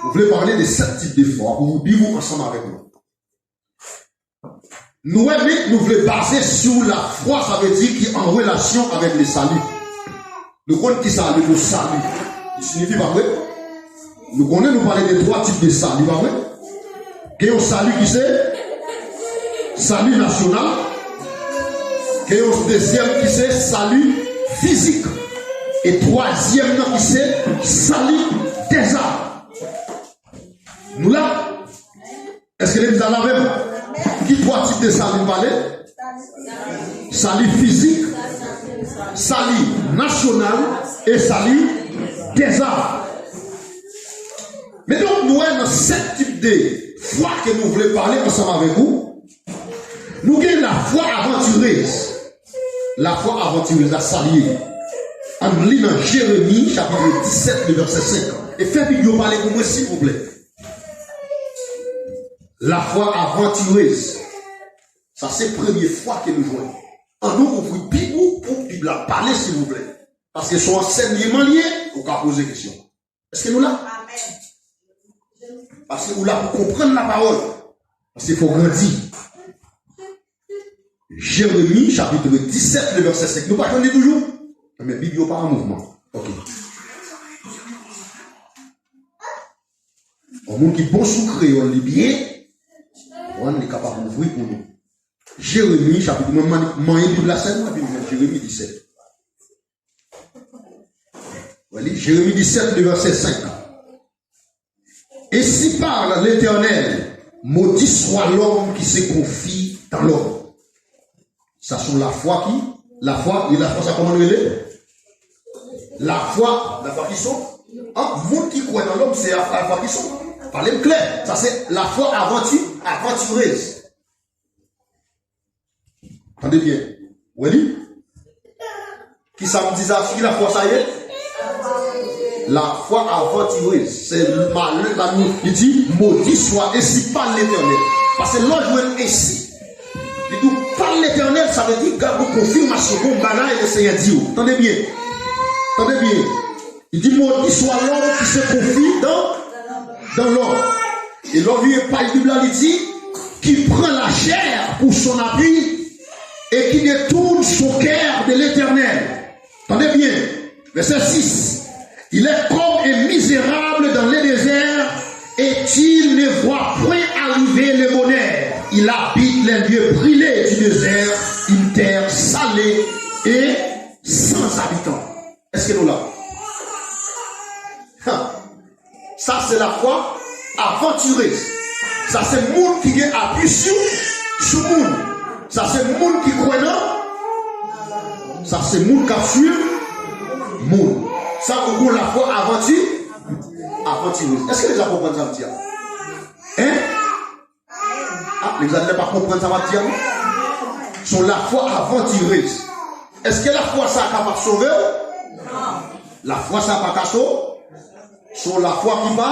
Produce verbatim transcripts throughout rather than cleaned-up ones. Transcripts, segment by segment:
Nou vle pale de sèt tip de fwa pou nou viv ansanm avèk nou. Nou wè, men nou vle baze sou lafwa, sa vle di ki an relasyon avèk le sali. Nou konn ki sa le mo sali li siyifi, pa vre? Nou konnen nou pale de twa tip de sali, pa vre? Gen yon sali ki se sali nasyonal, gen yon dezyèm ki se sali fizik, e twazyèm nan ki se sali dèzam. Nou la? Èske legliz la la avè m? Ki twa tip de sali m pale? Sali fizik, sali nasyonal e sali dèzam. Men donk, nou wè nan sèt tip de fwa ke nou vle pale ansanm avèk ou, nou gen lafwa avantirez. Lafwa avantirez la, sa l ye? Ann li nan Jeremi chapit disèt, le vèsè senk. E fè Bib yo pale pou mwen, silvouplè. Lafwa avantirez. Sa se premye fwa ke nou jwenn. Ann nou ouvri Bib ou pou Bib la pale, silvouplè. Paske se yon ansèyman li ye, ou ka poze kesyon. Èske nou la? Paske ou la pou konprann lapawòl. Paske fò w grandi. Jeremi chapit disèt, le vèsè senk. Nou pa jwenn li toujou? Men Bib yo pa an mouvman. Ok. Yon moun ki bon sou kreyòl li byen, konprann, li kapab ouvri pou nou. Jeremi chapit, mwen, mwen, mwen, Bib la sèlman, epi mwen, Jeremi disèt. Wè li, Jeremi disèt, le vèsè senk. Ainsi parle l'Éternel, maudit soit l'homme qui se confie dans l'homme. Sa se yon lafwa ki, lafwa, e lafwa sa kòman l rele? Lafwa, lafwa ki son? An, moun ki kwè nan lòm, se lafwa, lafwa ki son? Pale m klè, sa se lafwa avanti, avantirez. Tande byen. Wè li? Kisa m di sa, ki lafwa sa ye? Lafwa avantirez. Se malè la nou, li di, maudit soit ainsi parle l'Éternel. Paske lè w jwenn ainsi, li di, parle l'Éternel, sa vle di, gad yon konfimasyon, bon bagay, le Senyè di w. Tande byen. Tande byen. Li di, maudit soit l'homme qui se confie dans, dans l'homme. E lè w vire paj Bib la, li di, qui prend la chair pour son appui et qui détourne son cœur de l'Éternel. Tande byen, vèsè sis. Il est comme un misérable dans le désert et il ne voit point arriver le bonheur. Il habite les lieux brûlés du désert, une terre salée et sans habitants. Èske nou la? Ha. Sa se lafwa avantirez. Sa se moun ki gen apui sou, sou moun. Sa se moun ki kwè nan. Sa se moun k ap swiv moun. Sa ou gon lafwa avanti, avantirez. Èske nou konprann sa m di a? Hein? Ah, legliz la pa konprann sa m ap di a, non? Se yon lafwa avantirez. Èske lafwa sa a kapab sove w? Lafwa sa a pa ka sove w. Se yon lafwa ki pa,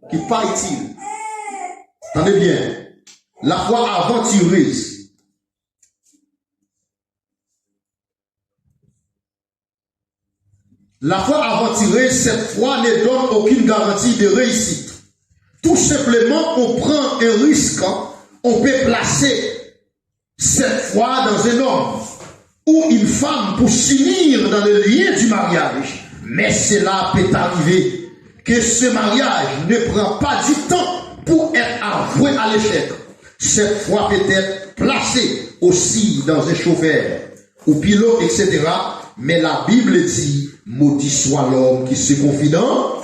ki pa itil. Tande byen. Lafwa avantirez. La foi aventureuse, cette foi ne donne aucune garantie de réussite. Tout simplement, on prend un risque, on peut placer cette foi dans un homme ou une femme pour s'unir dans le lien du mariage. Mais cela peut arriver que ce mariage ne prend pas du temps pour être avoué à l'échec. Cette foi peut être placée aussi dans un chauffeur ou pilote, et cetera. Mais la Bible dit, maudit soit l'homme qui se confie dans.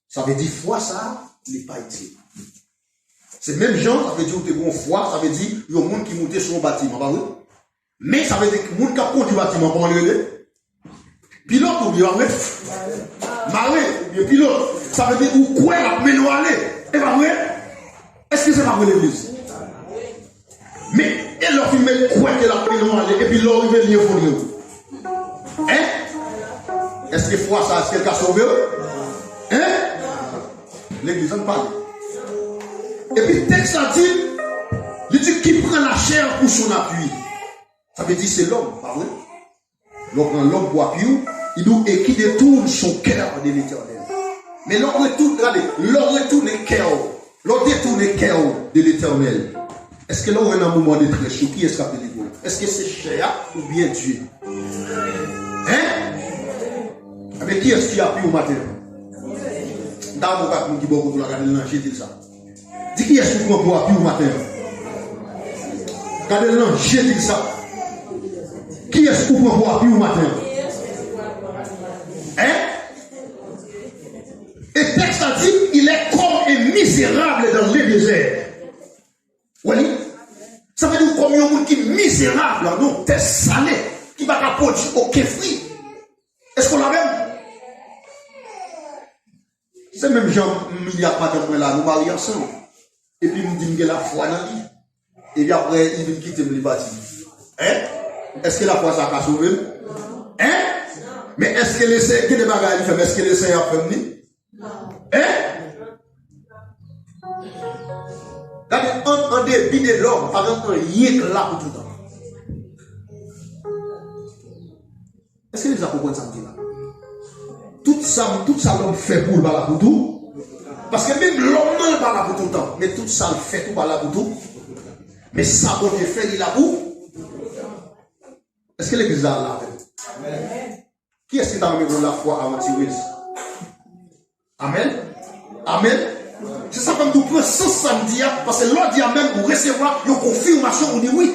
Sa vle di fwa sa a, li pa itil. Se menm jan, sa vle di ou te gon fwa, sa vle di yon moun ki moute sou yon batiman, pa vre? Men sa vle di moun k ap kondui batiman, kòman li rele? Pilot oubyen, pa vre? Maren oubyen pilot. Sa vle di ou kwè l ap mennen w ale. E pa vre? Èske se pa vre legliz? Men, e lè w fin met kwè ke l ap mennen w ale, epi lè w rive li efondre w? Hein? Èske fwa sa, èske l ka sove w? Hein? Legliz, ann pale. Epi tèks la di, li di, qui prend la chair pour son appui. Sa vle di se lòm, pa vre? Lè w pran lòm pou apui w, li di w, et qui détourne son cœur de l'Éternel. Men lè w retounen, gade, lè w retounen kè w, lè w detounen kè w de Letènèl, èske lè w wè nan moman detrès yo, kiyès k ap delivre w? Èske se chè a oubyen Dye? Hein? Enben, kiyès ki apiye w maten an? M ta renmen w gade moun ki bò kote w la, gade l nan je, di l sa. Di kiyès ou pran pou apiye w maten an. Gade l nan je, di l sa. Kiyès ou pran pou apiye w maten an? Hein? E tèks la di, il est comme un misérable dans le désert. Wè li? Sa vle di w kòm yon moun ki mizerab nan yon tè sale, ki pa ka pwodui okenn fwi. Èske w la menm? Se menm jan m li ak madanm mwen la, nou marye ansanm. Epi m di m gen lafwa nan li. Epi apre, li vin kite m, li pati. Hein? Èske lafwa sa a ka sove m? Hein? Men èske le Senyè, gen de bagay li fè m, èske le Senyè ap fè m li? Hein? Gade, an, an depi de lòm, pa gen anyen k la pou toutan. Èske legliz la konprann sa m di la? Tout sa, tout sa lòm fè pou l pa la pou tou. Paske menm lòm nan pa la pou toutan, men tout sa l fè tou pa la pou tou. Men sa Bondye fè, li la pou. Èske legliz la la avè m? Kiyès ki ta renmen gen yon lafwa avantirez? Amèn. Amèn. Se sa fè m di w pran sans sa m di a, paske lè w di amèn, ou resevwa yon konfimasyon, ou di wi.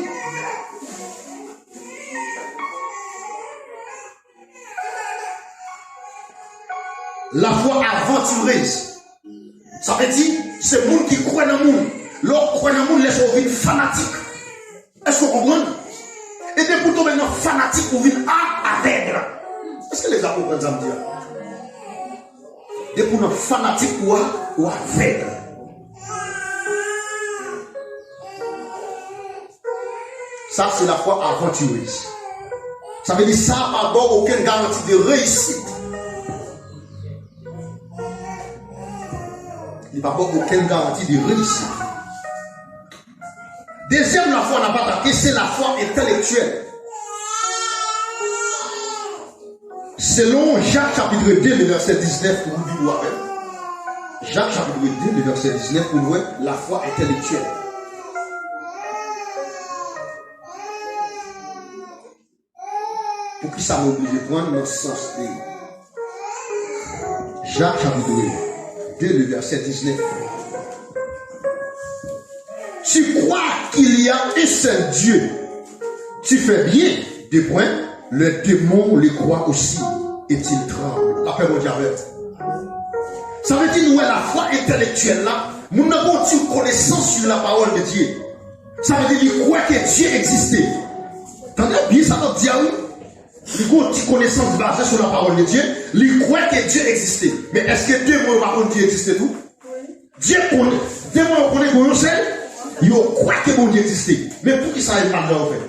Lafwa avantirez. Sa vle di, se moun ki kwè nan moun. Lè w kwè nan moun, lè sa w vin fanatik. Èske w konprann? E depi w tonbe nan fanatik, ou vin a, avèg. Èske legliz la konprann sa m di a? Depi w nan fanatik, ou a, ou avèg. Sa se lafwa avantirez. Sa vle di sa pa ba w okenn garanti de reyisit. Li pa ba w okenn garanti de reyisit. Dezyèm lafwa n ap atake, se lafwa entèlektyèl. Selon Jak chapit de, le vèsè diznèf, pou nou li avè m. Jak chapit de, le vèsè diznèf, pou nou wè lafwa entèlektyèl. Poukisa nou oblije pran nan sans de Jak chapit de, le vèsè diznèf. Tu crois qu'il y a un seul Dieu. Tu fais bien, de point, les démons le croient aussi, et ils tremblent. Lapè Bondye avè w. Sa vle di nou wè lafwa entèlektyèl la, moun nan gen yon ti konesans sou la pawòl de Dye. Sa vle di li kwè ke Dye egziste. Tande byen sa m ap di a wi. Li gen yon ti konesans baze sou la pawòl de Dye, li kwè ke Dye egziste. Men èske demon yo pa konn Dye egziste tou? Dye konnen. Demon yo konnen gen yon sèl, yo kwè ke Bondye egziste. Men poukisa e mal la yo fè?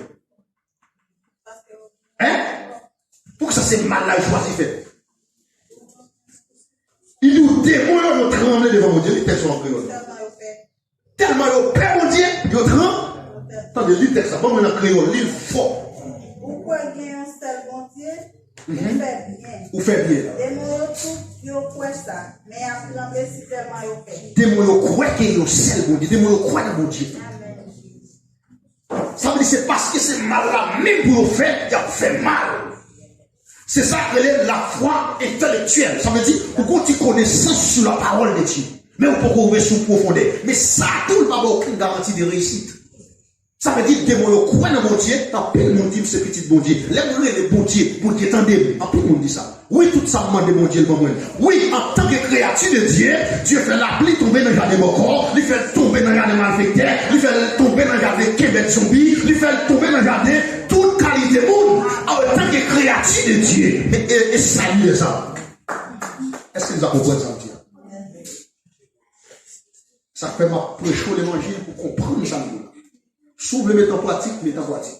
Hein? Poukisa se mal la yo chwazi fè? Li di w demon yo, yo tranble devan Bondye, li tèks yo an kreyòl. Tèlman yo pè Bondye, yo tran. Tande, li tèks la, ban mwen nan kreyòl, li fò. Ou kwè gen yon sèl Bondye, ou fè byen. Ou fè byen. Demon yo tou, yo kwè sa, men y ap tranble si tèlman yo pè. Demon yo kwè ke yon sèl Bondye, demon yo kwè nan Bondye. Amèn. Sa vle di se paske se mal la menm pou yo fè, y ap fè mal. Se sa k rele lafwa entèlektyèl. Sa vle di, ou gon ti konesans sou la pawòl de Dye. Men ou poko rive sou pwofondè. Men sa tou, li pa ba w okenn garanti de reyisit. Sa vle di, demon yo kwè nan Bondye, anpil moun di m se pitit Bondye. Lè m rele Bondye, Bondye tande m. Anpil moun di sa. Wi, tout sa m mande Bondye, l ban mwen. Wi, antanke kreyati de Dye, Dye fè lapli tonbe nan jaden bòkò, li fè l tonbe nan jaden malfektè, li fè l tonbe nan jaden kenbèt zonbi, li fè l tonbe nan jaden tout kalite moun. Antanke kreyati de Dye, e, e, e sa li ye sa. Èske nou ta konprann sa m di a? Sa k fè m ap preche w levanjil pou konprann sa m di w la. Si w vle mete an pratik, mete an pratik.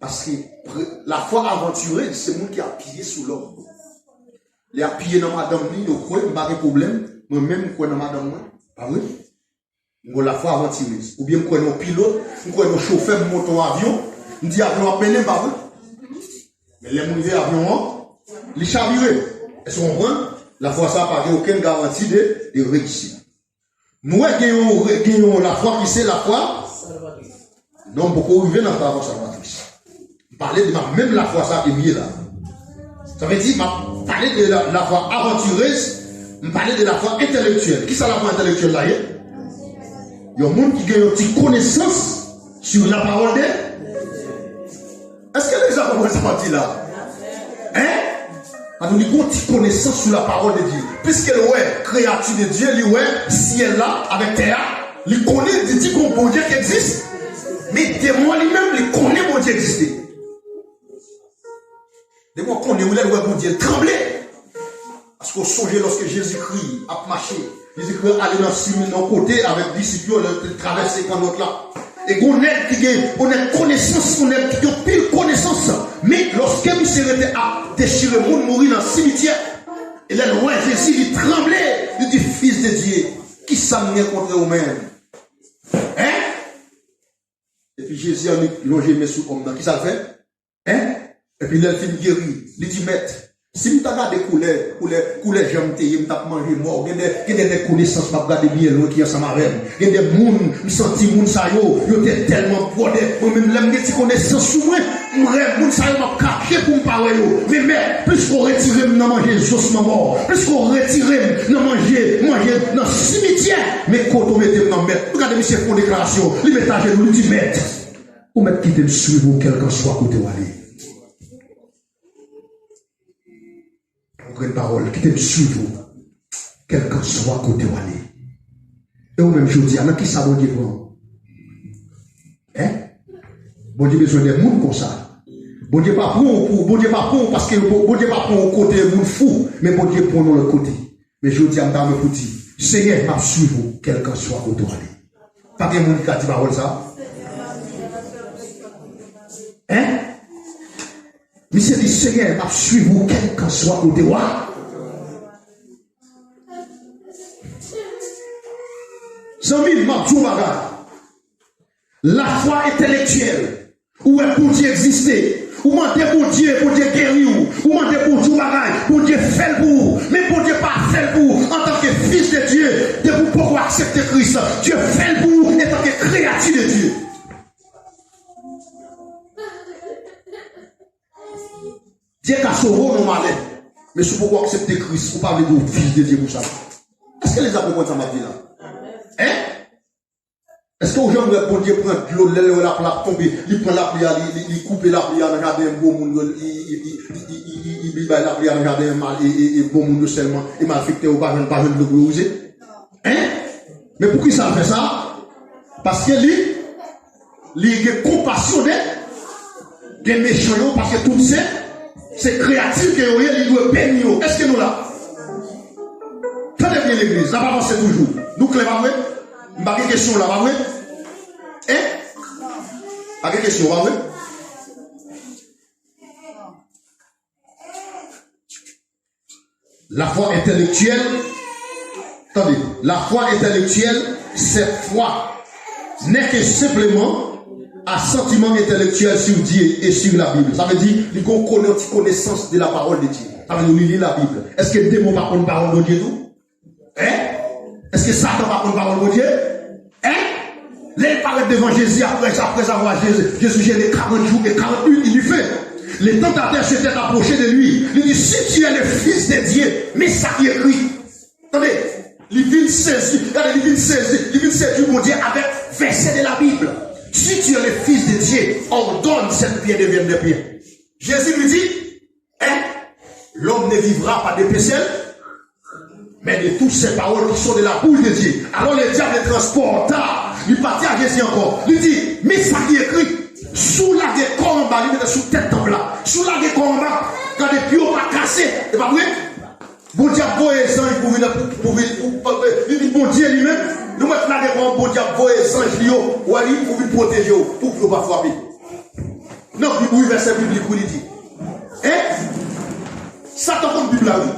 Paske pre- lafwa avantirez, se moun ki apiye sou lòm. Li apiye nan madanm li, yo kwè m pa gen pwoblèm, mwen menm m kwè nan madanm mwen, pa vre? M gon lafwa avantirez. Oubyen m kwè nan yon pilot, m kwè nan yon chofè, m monte yon avyon, m di avyon ap mennen m, pa vre? Men lè m rive avyon an, li chavire. Èske w konprann? Lafwa sa a pa gen okenn garanti de, de reyisit. Nou wè gen yon, gen yon lafwa ki se lafwa. Non, m poko rive nan lafwa salvatris. M pale de menm lafwa sa ke m ye la. Sa vle di, m ap pale de la, lafwa avantirez, m pale de lafwa entèlektyèl. Kisa lafwa entèlektyèl la ye? Yon moun ki gen yon ti konesans sou lapawòl de Èske legliz la konprann sa m ap di la? Hein? Paske li gon ti konesans sou lapawòl de Dye. Piske l wè kreyati de Dye, li wè syèl la avèk tè a, li konnen, li di gon Bondye ki egziste. Men demon an li menm, li konnen Bondye egziste. Demon an konnen, wi, lè l wè Bondye, l tranble. Paske w sonje lòske Jezikri ap mache, Jezikri ale nan simen nan kote avèk disip yo, lè l travèse kannòt la. E gon nèg ki gen, gon nèg konesans, gon nèg ki gen pil konesans. Men lòske misye rete ap dechire moun mouri nan simityè, e lè l wè Jezi, li tranble, li di, Fils de Dieu, kisa m gen kont ou menm? Hein? Epi Jezi annik lonje men sou òm nan. Kisa l fè? Hein? Epi lè l fin geri, li di, Mèt, si m ta gade koulè, koulè, koulè jan m te ye, m t ap manje mò. Gen de, gen de nèg konesans m ap gade byen lwen ki ansanm avè m. Gen de moun, m santi moun sa yo, yo te tèlman bwòdè. Mwen menm, lè m gen ti konesans sou mwen, m rèv moun sa yo, m ap kache pou m pa wè yo. Men, Mèt, plis ke w retire m nan manje zosman mò, plis ke w retire m nan manje, manje nan simityè, men kote w mete m nan, Mèt. Gade misye fè yon deklarasyon, li met ajenou, li di, Mèt, ou mèt kite m swiv ou kèlkanswa kote w ale. Yon grenn pawòl, kite m swiv ou kèlkanswa kote w ale. E ou menm jodi a, nan kisa Bondye pran w? Hein? Bondye bezwen de moun konsa. Bondye pa pran w pou, Bondye pa pran w paske Bondye pa pran w kote moun fou, men Bondye pran w nan lòt kote. Men jodi a, m ta renmen pou di, Senyè, m ap swiv ou, kèlkanswa kote w ale. Pa gen moun ki ka di pawòl sa? Hein? Misye di, Senyè, m ap swiv ou, kèlkanswa kote w a. Zanmi m, m ap di w yon bagay. Lafwa entèlektyèl. Ou wè Bondye egziste. Ou mande Bondye, Bondye geri w. Ou mande Bondye yon bagay, Bondye fè l pou ou. Men Bondye pa fè l pou ou antanke fis de Dye. Depi w poko aksepte Kris, Dye fè l pou ou antanke kreyati de Dye. Dye ka sove w nan malè. Men si w poko aksepte Kris, ou pa vle di w fis de Dye pou sa. Èske legliz la konprann sa m ap di la? Hein? Èske w janm wè Bondye pran dlo, lè l wè lapli ap tonbe, li pran lapli a, li, li, li koupe lapli a nan jaden gwo moun yo, li, li bay lapli a nan jaden mal, e, e, e bon moun yo sèlman, e malfektè yo pa jwenn, pa jwenn dlo pou yo wouze? Hein? Men poukisa l fè sa? Paske li, li gen konpasyon de, de mechan yo, paske tout se, se kreyati ke yo ye, li dwe beni yo. Èske nou la? Tande byen legliz, n ap avanse toujou. Nou klè, pa vre? M pa gen kesyon la, pa vre? Hein? Pa gen kesyon, pa vre? Lafwa entèlektyèl, tande, lafwa entèlektyèl, cette foi n'est que simplement un sentiment intellectuel sur Dieu et sur la Bible. Sa vle di, li gon konnen, ti konesans de la parole de Dieu. Sa vle di, li li Labib. Èske demon pa konn pawòl Bondye tou? Hein? Èske Satan pa konn pawòl Bondye? Hein? Lè l parèt devan Jezi, après, après avoir Jésus, Jésus jeûné quarante jours et quarante nuits, il y fait. Le tentateur s'était approché de lui. Li di, Si tu es le Fils de Dieu, men sa ki ekri. Tande, li vin sezi, gade, li vin sezi, li vin sedui Bondye avèk vèsè de la Bible. Si tu es le Fils de Dieu, ordonne cette pierre devienne des pains. Jésus lui dit, Hein? L'homme ne vivra pas de pain seul, mais de toutes ces paroles qui sont de la bouche de Dieu. Alors le diable le transporta, li pati a Jezi ankò. Li di, Men sa ki ekri, si w lage kò w anba, li mete sou tèt tanp la. Si w lage kò w anba, gade pye w pa kase, e pa vre? Bondye ap voye zanj pou vin, pou, pou vin, pou, pou, li di Bondye li menm, nou mèt lage kò w, Bondye ap voye zanj li yo, wè li, pou vin pwoteje w, pou pye w pa frape. Nan Bib, wi, vèsè biblik, wi, li di. Hein? Satan konn Bib la, wi.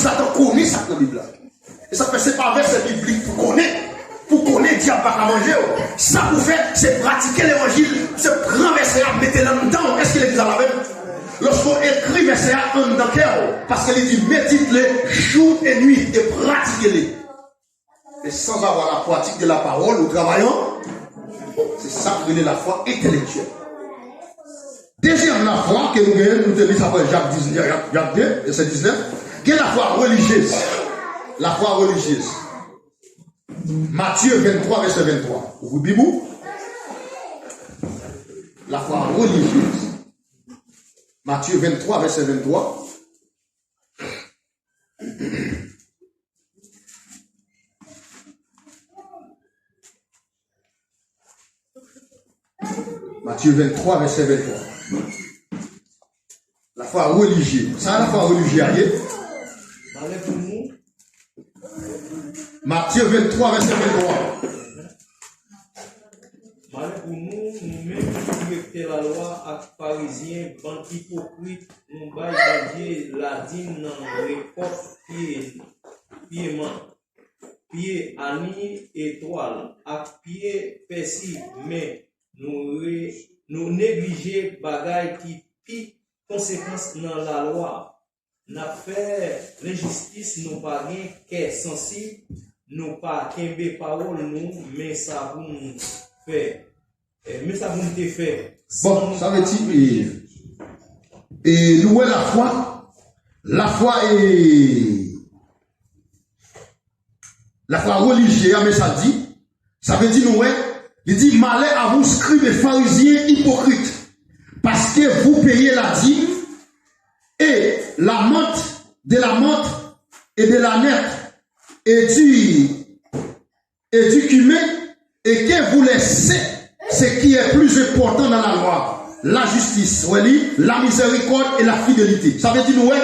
Satan konnen sa k nan Bib la. E sa k fè se pa vèsè biblik pou konnen. Pou konnen dyab pa ka manje w. Sa pou fè, se pratike levanjil, se pran vèsè a, mete l anndan w. Èske legliz la la menm? Lòske w ekri vèsè a anndan kè w, paske li di, medite le jour et nuit, e pratike li. Et sans avoir la pratique de la parole, ou travay an. Se sa k rele lafwa entèlektyèl. Dezyèm lafwa ke nou genyen, nou te li sa prè Jak diz, Jak, Jak de, vèsè diznèf. Gen lafwa relijyez. Lafwa relijyez. Matye venntwa, vèsè venntwa. Ouvri Bib ou. Lafwa relijyez. Matye venntwa, vèsè venntwa. Matye venntwa, vèsè venntwa. Lafwa relijye. Sa lafwa relijye a ye? Malè pou nou. Matye venntwa, vèsè venntwa. Malè pou nou, nou menm direktè lalwa ak farizyen, bann ipokrit, nou bay Bondye ladim nan rekòt pye, pye mant, pye ani, etwal, ak pye pèsi, men nou re, nou neglije bagay ki pi konsekans nan lalwa. N ap fè lenjistis, nou pa gen kè sansib, nou pa kenbe pawòl nou, men sa pou n fè. Eh, men sa pou n te fè. Bon, sa vle di, e, e, nou wè lafwa, lafwa e, lafwa relijye a, men sa l di, sa vle di nou wè, li di, malè a vou, skrib e farizyen ipokrit, paske vou peye ladim e la mant, de la mant e de la nèt e di e di kimen, e ke vou lèse se ki è pli enpòtan nan lalwa, lajistis, wè li, lamizèrikòd e lafidelite. Sa vle di nou wè,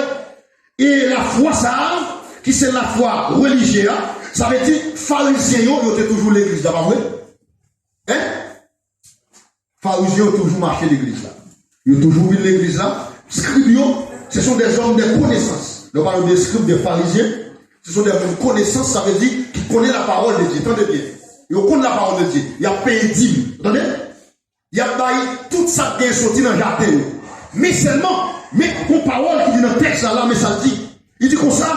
e lafwa sa a, ki se lafwa relijye a, sa vle di farizyen yo, yo te toujou legliz la, pa vre? Hein? Farizyen yo toujou mache legliz la. Yo toujou vin legliz la. Skrib yo, ce sont des hommes de connaissance. Lè w pale de skrib, de farizyen, ce sont des hommes de connaissance, sa vle di ki konnen la parole de Dieu. Tande byen. Yo konn la parole de Dieu. Y ap peye dim. Tande? Y ap bay tout sa k gen soti nan jaden yo. Men sèlman, men gon pawòl ki di nan tèks la, la, men sa l di. Li di konsa,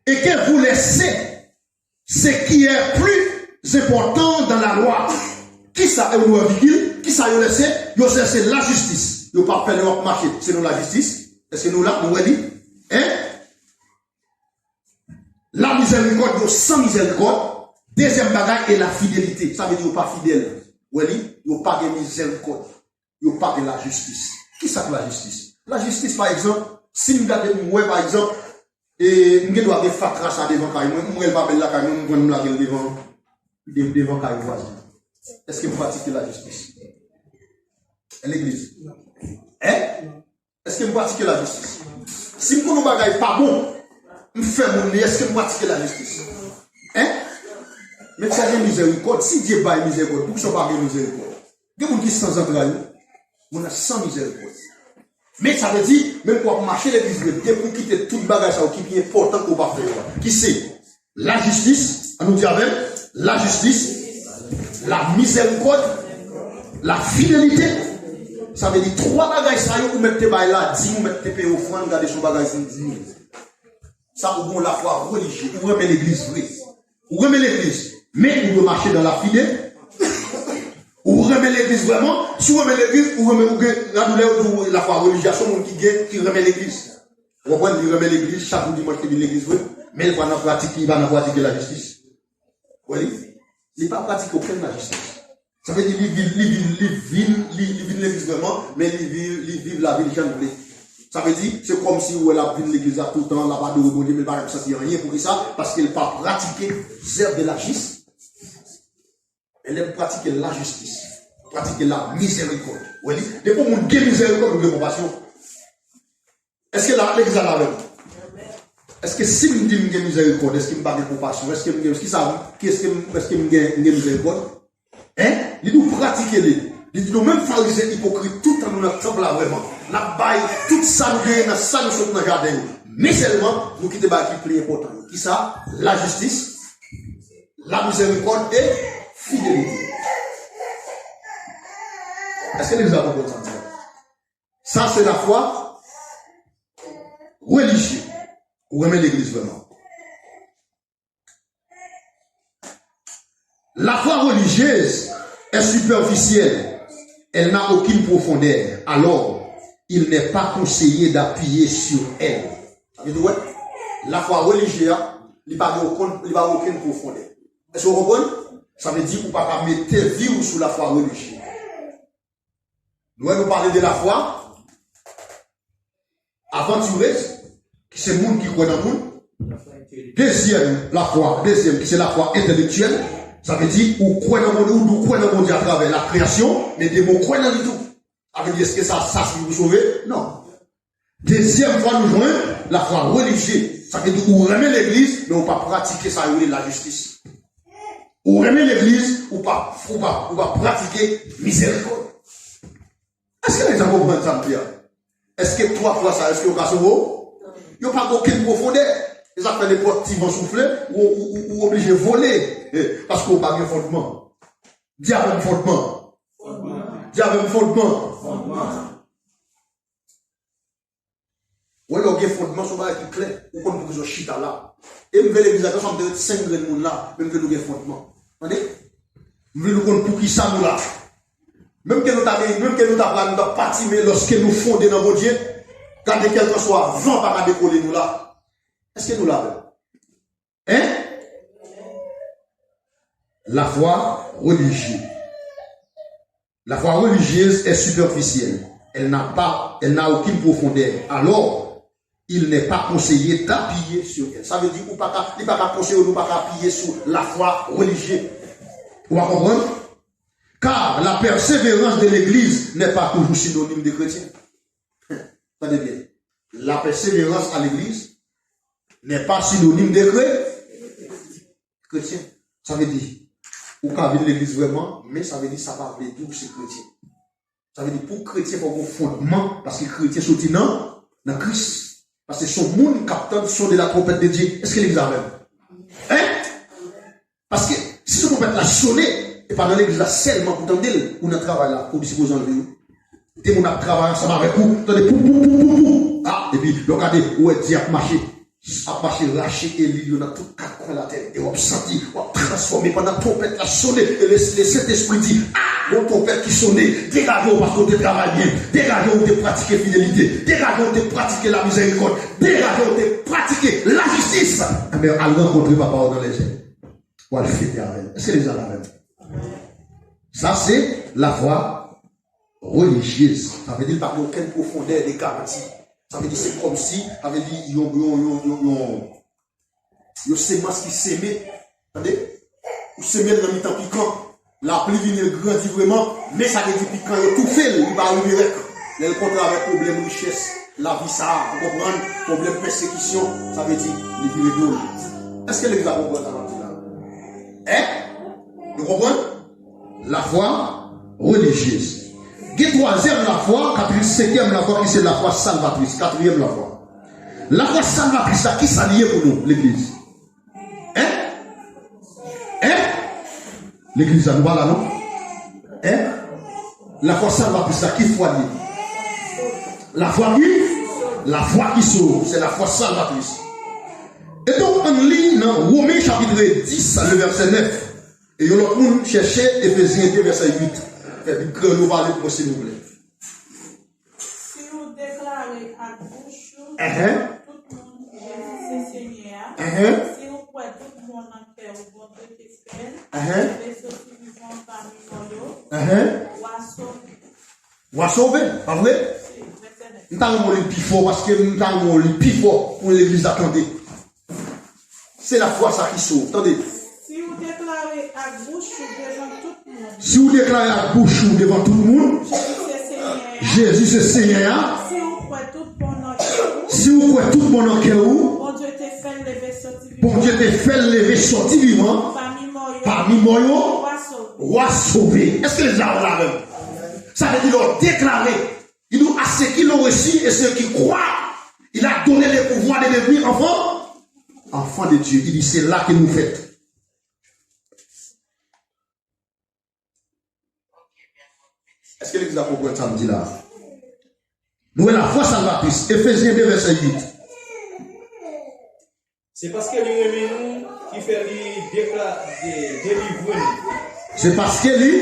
et que vous laissez ce qui est plus important dans la loi. Kisa, e nou wè vigil, kisa yo lèse? Yo lèse lajistis. Yo pa fè lè w ap mache selon lajistis. Èske nou la? Nou wè li? Hein? Lamizèrikòd, yo san mizèrikòd. Dezyèm bagay, e lafidelite. Sa vle di yo pa fidèl. Wè li? Yo pa gen mizèrikòd. Yo pa gen lajistis. Kisa k lajistis? Lajistis, pa egzanp, si m gade, m wè, pa egzanp, e m gen dwa gen fatra sa devan kay mwen, m wè l pa bèl lakay mwen, m pran m lage l devan, de-, devan kay vwazen. Èske m pratike lajistis? Legliz. Hein? Èske m pratike lajistis? Si m konn yon bagay pa bon, m fè moun li, èske m pratike lajistis? Hein? Men sa gen mizèrikòd, si Dye bay mizèrikòd, poukisa w pa gen mizèrikòd? Gen moun ki san zantray, wi. Moun nan san mizèrikòd. Men sa vle di, menm ke w ap mache legliz vre, depi w kite tout bagay sa yo ki pi enpòtan ke w pa fè yo a, ki se lajistis, ann nou di avè m, lajistis, lamizèrikòd, lafidelite. Sa vle di, twa bagay sa yo, ou mèt te bay ladim, ou mèt te peye ofrann, gade se yon bagay senk di mil. Sa ou gen yon lafwa relijye, ou renmen legliz vre. Ou renmen legliz, men ou dwe mache nan lafide. Ou renmen legliz vrèman, si w renmen legliz, ou renmen, ou gen, gade lè yo di w lafwa relijye a, se yon moun ki gen, ki renmen legliz. Ou konprann, li renmen legliz, chak jou dimanch li vin legliz vre, men li pa nan pratik, li pa nan pratike lajistis. Wè li? Li pa pratike okenn lajistis. Sa vle di li vin, li vin, li vin, li, li vin legliz vrèman, men li viv, li viv lavi l jan l vle. Sa vle di, se kòmsi ou wè l ap vin legliz la toutan, l ap adore Bondye, men l pa janm santi anyen. Poukisa? Paske l pa pratike zèv de lajis. Men lè m pratike lajistis, pratike lamizèrikòd. Wè li? Depi yon moun gen mizèrikòd, ou gen konpasyon. Èske la, legliz la avè m? Èske si m di m gen mizèrikòd, èske m pa gen konpasyon? Èske m gen, kisa, ki èske m, èske m gen, m gen mizèrikòd? Hein? Li di w pratike li. Li di nou menm farizyen ipokrit, tout tan nou nan tanp la vrèman. N ap bay tout sa nou genyen nan sa nou sot nan jaden yo. Men sèlman, nou kite bagay ki pi enpòtan yo. Kisa? Lajistis, lamizèrikòd e fidelite. Èske legliz la konprann sa m di la? Sa se lafwa relijye. Ou renmen legliz vrèman. La foi religieuse est superficielle, elle n'a aucune profondeur. Alors, il n'est pas conseillé d'appuyer sur elle. Sa vle di, wè, lafwa relijye a, li pa gen okenn, li pa gen okenn pwofondè. Èske w konprann? Sa vle di ou pa ka mete vi w sou lafwa relijye. Nou wè nou pale de lafwa avantirez, ki se moun ki kwè nan moun. Dezyèm lafwa, dezyèm, ki se lafwa entèlektyèl, sa vle di ou kwè nan Bondye, ou, ou kwè nan Bondye atravè la kreyasyon, men demen ou kwè nan li tou. Sa vle di, èske sa, sa sifi pou sove? Non. Dezyèm fwa nou jwenn lafwa relijye. Sa vle di ou renmen legliz, men ou pa pratike sa yo rele lajistis. Ou renmen legliz, ou pa, ou pa, ou pa pratike mizerikòd. Èske legliz la konprann sa m di a? Èske twa fwa sa, èske yo ka sove w? Yo pa gen okenn pwofondè. E sa k fè nenpòt ti van soufle, ou, ou, ou, ou oblije vole. Eh, paske ou pa gen fondman. Di avè m fondman. Di avè m fondman. Wè, lè w gen fondman, se yon bagay ki klè. Ou konn poukisa w chita la. E m vle legliz la, kèlkeswa m te ret senk grenn moun la, men m vle nou gen fondman. Tande? M vle nou konn poukisa nou la. Menm ke nou ta gen, menm ke nou ta pral, nou ta pati, men lòske nou fonde nan Bondye, gade kèlkeswa van pa ka dekole nou la. Èske nou la menm? Hein? La foi religieuse. La foi religieuse est superficielle. Elle n'a pas, elle n'a aucune profondeur. Alors, il n'est pas conseillé d'appuyer sur elle. Sa vle di, ou pa ka, li pa ka konseye nou pa ka apiye sou lafwa relijye. Ou pa konprann? Car la persévérance de l'église n'est pas toujours synonyme de chrétien. Tande byen. La persévérance à l'église n'est pas synonyme de chré-, chrétien. Sa vle di, ou ka vin legliz vrèman, men sa vle di sa pa vle di ou se kretyen. Sa vle di pou kretyen fòk gon fondman, paske kretyen soti nan, nan Kris. Paske se yon moun k ap tann son de la trompette de Dieu. Èske legliz avè m? Hein? Paske si se twonpèt la sone, e pa nan legliz la sèlman pou tande l, ou nan travay la, ou sipoze anlve yo. De moun ap travay ansanm avèk ou, tande pou, pou, pou, pou, pou. Ah, epi lè w gade, ou wè Dye ap mache, ap mache rache elil yo nan tout kat kwen latè. E w ap santi, w ap transfòme pandan twonpèt la sone, e le, le Sentespri di, ah, gon twonpèt ki sone, degaje w paske w te travay byen, degaje w te pratike fidelite, degaje w te pratike lamizerikòd, degaje w te pratike lajistis. Enben, al rankontre papa w nan lèzèn. Ou al fete avè l. Èske legliz la avè m? Sa se lafwa relijyez. Sa vle di l pa gen okenn pwofondè de garanti. Sa vle di se kòmsi, sa vle di yon, yon, yon, yon, yon, yon semans ki seme. Tande? Ou seme l nan mitan pikan. Lapli vini, l grandi vrèman, men sa vle di pikan yo toufe l, li pa rive rèk. Lè l kontre avèk pwoblèm richès, lavi sa a, ou konprann, pwoblèm pèsekisyon, sa vle di li vire do l. Èske legliz la konprann sa m ap di la? Hein? Nou konprann? Lafwa relijyez. Gen twazyèm lafwa, katri-, senkyèm lafwa ki se lafwa salvatris, katriyèm lafwa. Lafwa salvatris la, kisa li ye pou nou, legliz? Hein? Hein? Legliz la, nou pa la, non? Hein? Lafwa salvatris la, ki fwa li ye? Lafwa ki? Lafwa ki sove. Se lafwa salvatris. E donk, ann li nan Women chapit dis, le vèsè nèf. E yon lòt moun chèche Efezyen de, vèsè uit. Fè Bib kreyòl yo pale pou mwen, silvouplè. Si ou deklare ak bouch ou devan tout moun Jezi se Senyè a, si ou kwè tout bon nan kè ou Bondye te fè l leve soti vivan pami mò yo, w a sove. W a sove, pa vre? M ta renmen w li l pi fò, paske m ta renmen w li l pi fò pou legliz la tande. Se lafwa sa ki sove. Tande. Si ou deklare ak bouch ou devan tout moun. Si ou deklare ak bouch ou devan tout moun, Jezi se Senyè a. Jezi se Senyè a. Si ou kwè tout bon nan kè ou. Si ou kwè tout bon nan kè ou. Bondye te fè l leve soti vivan. Bondye te fè l leve soti vivan. Pami mò yo. Pami mò yo. W a sove. W a sove. Èske legliz la avè m? Sa vle di lè w deklare, il dit à ceux qui l'ont reçu et ceux qui croient, il a donné le pouvoir de devenir enfants, enfants de Dieu. Il dit, c'est là que nous fêtons. Èske legliz la konprann sa m di la? Nou wè lafwa salvatris, Efezyen de vèsè uit. Se paske li renmen nou ki fè li dekla-, de-, delivre nou. Se paske li,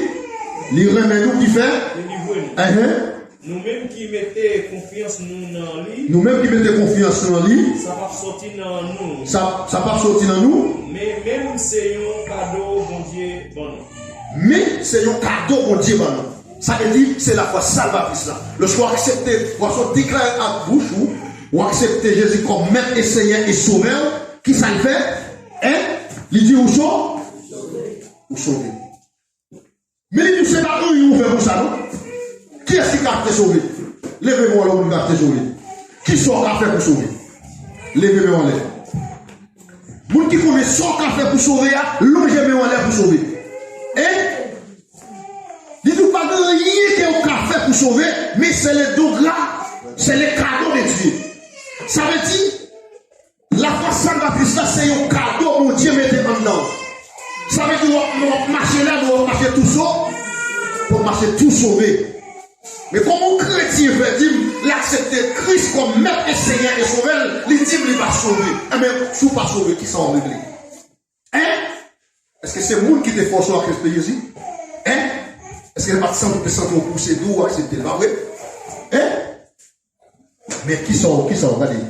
li renmen nou ki fè. Delivre nou. Enhen. Nou menm ki mete konfyans nou nan li. Nou menm ki mete konfyans nou nan li. Sa p ap soti nan nou. Sa, sa p ap soti nan nou. Men, men se yon kado Bondye ban nou. Men se yon kado Bondye ban nou. Sa vle di, se lafwa salvatris la. Lòske w aksepte, w ap sot deklare ak bouch ou, w aksepte Jezi kòm Mèt e Senyè e Sovè w, kisa l fè? Hein? Li di ou so-, ou sove. Men li di w se pa anyen ou fè konsa non. Kiyès ki ka te sove? Leve men w anlè, moun ka te sove. Kisa w ka fè pou sove? Leve men w anlè. Moun ki konnen sa w ka fè pou sove a, lonje men w anlè pou sove. Hein? Li di w pa gen anyen ke w ka fè pou sove, men se le don gra-, se le kado de Dye. Sa vle di, lafwa salvatris la se yon kado Bondye mete anndan w. Sa vle di w ap, w ap mache la, men w ap mache tou so-, w ap mache tou sove. Men kòman yon kretyen fè di m l aksepte Kris kòm Mèt e Senyè e Sovè l, li di m li pa sove? Enben, si w pa sove, kisa w ap regle? Hein? Èske se moun ki te fòse w aksepte Jezi? Hein? Èske se pa t santi w te santi yon pouse dou w aksepte l, pa vre? Hein? Men kisa w, kisa w, gade.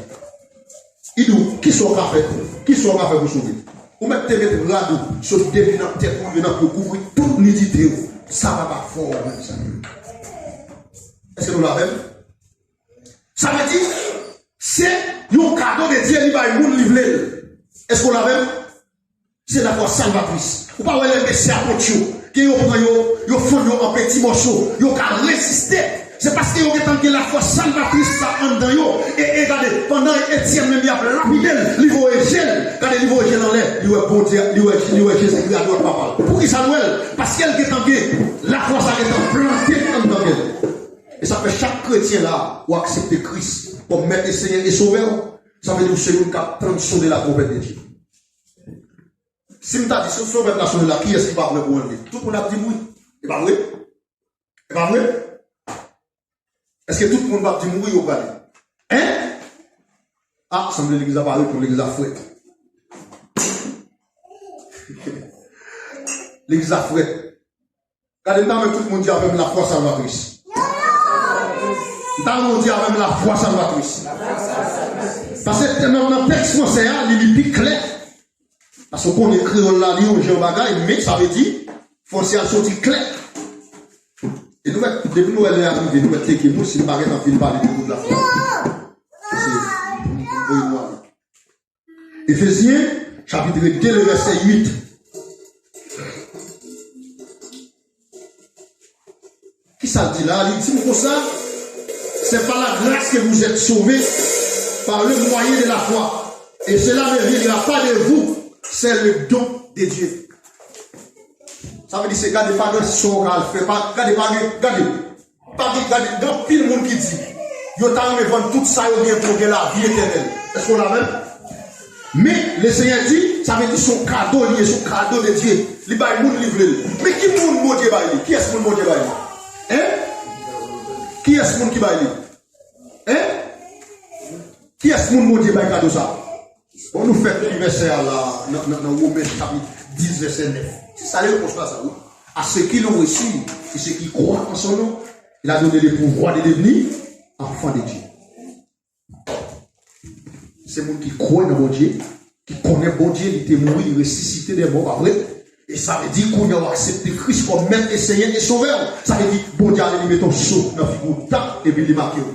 Li di w, kisa w ka fè? Kisa w ka fè pou sove? Ou mèt te met rad ou, sot depi nan tèt ou rive nan pye w, kouvri tout nidite w. Sa pa pa fè w menm sa. Èske nou la avè m? Sa vle di, se yon kado de Dye, li bay moun li vle l. Èske w la avè m? Se lafwa salvatris. Ou pa wè lè mesye apot yo, ke yo pran yo, yo fann yo an peti mòso, yo ka reziste. Se paske yo gentan gen lafwa salvatris sa anndan yo. E, e gade, pandan Etyèn menm y ap lapide l, li voye je l. Gade, li voye je l anlè, li wè Bondye, li wè, li wè Jezikri adwat Papa l. Poukisa l wè l? Paske l gentan gen lafwa sa gentan plante anndan kè l. E sa fè chak kretyen la, ou aksepte Kris kòm Mèt e Senyè e Sovè w, sa vle di ou se youn k ap tann sone latwonpèt de Dye. Si m ta di, si, si twonpèt la sone la, kiyès ki pa prè pou anlve? Tout moun ap di m wi. E pa vre? E pa vre? Èske tout moun p ap di m wi, yo prale? Hein? Ah, sanble legliz la pa reponn, legliz la frèt. Legliz la frèt. Gade, m ta renmen tout moun di avè m lafwa salvatris. M ta renmen w di avè m lafwa salvatris. Paske nan, nan tèks fransè a, li, li pi klè. Paske w konnen kreyòl la, li yon jan bagay, men sa vle di, fransè a soti klè. E nou mèt, depi nou wè lè a rive, nou mèt tcheke nou, si n pa gentan fin pale de tout lafwa. Se pou, pou, pou voye nou ale. Efezyen, chapit de, le vèsè uit. Kisa l di la? Li di m konsa, c'est par la grâce que vous êtes sauvés, par le moyen de la foi. Et cela ne viendra pas de vous, c'est le don de Dieu. Sa vle di se gade pa gen sa w ka al fè, pa, gade pa gen, gade. Pa gen, gade, gen anpil moun ki di, yo ta renmen vann tout sa yo gen pou yo gen lavi etènèl. Èske w la menm? Men, Lesenyè di, sa vle di se yon kado li ye, se yon kado de Dye. Li bay moun li vle l. Men ki moun Bondye bay li? Kiyès moun Bondye bay li? Hein? Kiyès moun ki bay li? Hein? Kiyès moun Bondye bay kado sa? Bon, nou fèk li vèsè a la, nan, nan, nan Women chapit dis, vèsè nèf. Se sa repons la sa, wi. À ceux qui l'ont reçu, et ceux qui croient en son nom, il a donné le pouvoir de devenir enfants de Dieu. Se moun ki kwè nan Bondye, ki konnen Bondye, li te mouri, li resisite dè mò, pa vre? E sa vle di, kounye a w aksepte Kris kòm Mèt e Senyè e Sovè w. Sa vle di, Bondye ale li mete yon so nan figi w, tap, epi li make w.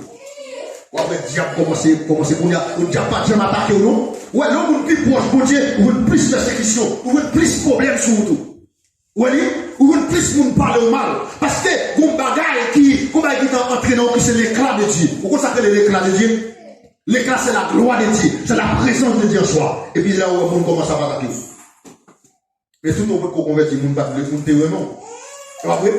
W ap wè dyab kòmanse, kòmanse kounye a, dyab pa janm atake w non. Ou wè, lè yon moun pi pwòch Bondye, ou jwenn plis pèsekisyon, ou jwenn plis pwoblèm sou wout ou. Ou wè li, ou jwenn plis moun pale w mal. Paske gon bagay ki, gon bagay ki ta antre nan ou ki se lekla de Dye. Ou konn sa k rele lekla de Dye? Lekla se la glwa de Dye, se la prezans de Dye an swa. Epi lè ou wè moun kòmanse ap atake w. Men tout moun potko konvèti, moun pa t vle, moun te renmen w. Se pa vre?